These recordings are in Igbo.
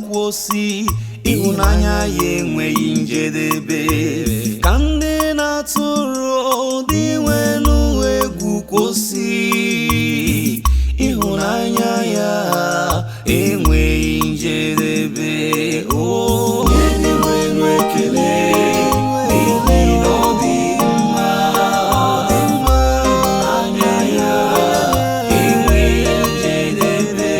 kwụsị, ịhụnanya ya enweghị njedebe. Ka ndị na-atụrụ Dinwenu egwu kwụsị, ịhụnanya ya enweghị njedebe. O nye Dinwenu ekele n'ihi na ọ dị mma, ịhụnanya ya enweghị njedebe.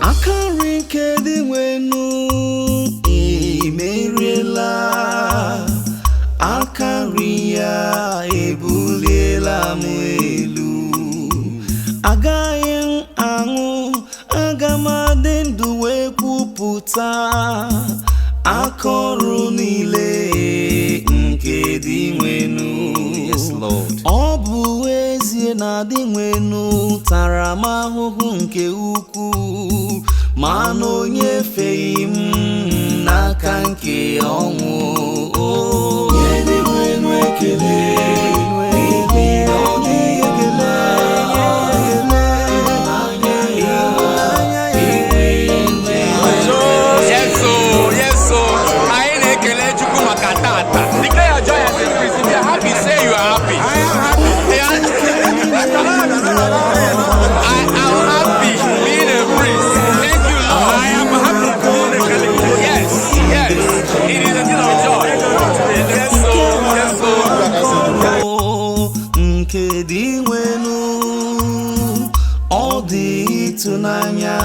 Aka nri nke Dinwenu emeriela, aka nri ya ebuliela m elu. Agaghị m anwụ, aga m adị ndụ wee kwupụta aka ọrụ niile nke Dinwenu. Yes, Lord. Ọ bụ ezie na Dinwenu tara m ahụhụ nke ukwuu, mana o nyefeghị m n'aka nke ọnwụ. O nye Dinwenu ekele n'ihi na ọ dị ekele, ịhụnanya ya enweghị njedebe. Yes, so anyị na-ekele Chukwu maka tata. Declare your joy as a priest. If you are happy, say you are happy. I am happy. I am happy being a priest. Thank you, Lord. I am happy being a Catholic. Yes. It is a thing of joy. Yes, so. Nke Dinwenu, ọ dị ịtụnanya.